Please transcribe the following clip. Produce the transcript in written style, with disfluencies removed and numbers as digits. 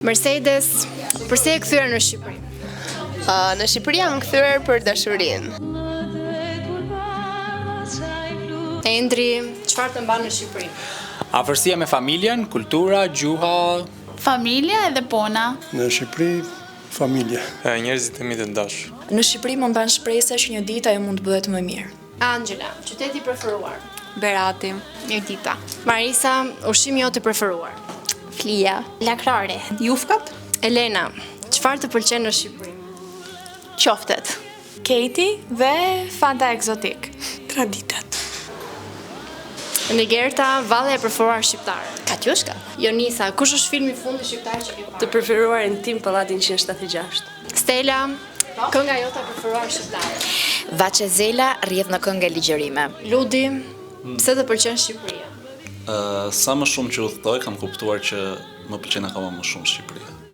Mercedes, përse je kthyer në Shqipëri? Uh, në Shqipëri jam kthyer për dashurinë. Endri, çfarë të mban në Shqipëri? Afërsia me familjen, kultura, gjuha, Familja edhe puna. Në Shqipëri, familja. E, njerëzit e mi të dashur. Në Shqipëri më mban shpresa që një ditë ajo mund të bëhet më mirë. Angela, qyteti i preferuar. Berati. Mirdita. Marisa, ushqimi jot i preferuar. Flia. Lakrare. Jufkat? Elena, çfarë të pëlqen në Shqipëri? Qoftet. Kejti dhe Fanta Exotic. Traditat. Nigerta, vallja e preferuar shqiptare. Katjushka. Jonisa, kush është filmi i fundit shqiptar që ke parë? Të preferuarin tim Pallatin 176. Stela, kënga jote e preferuar shqiptare. Vaçe Zela rrjedh në këngë e ligjërime. Ludi, pse të pëlqen Shqipëria? Sa më shumë që udhëtoj, kam kuptuar që më pëlqen akoma më shumë Shqipëria.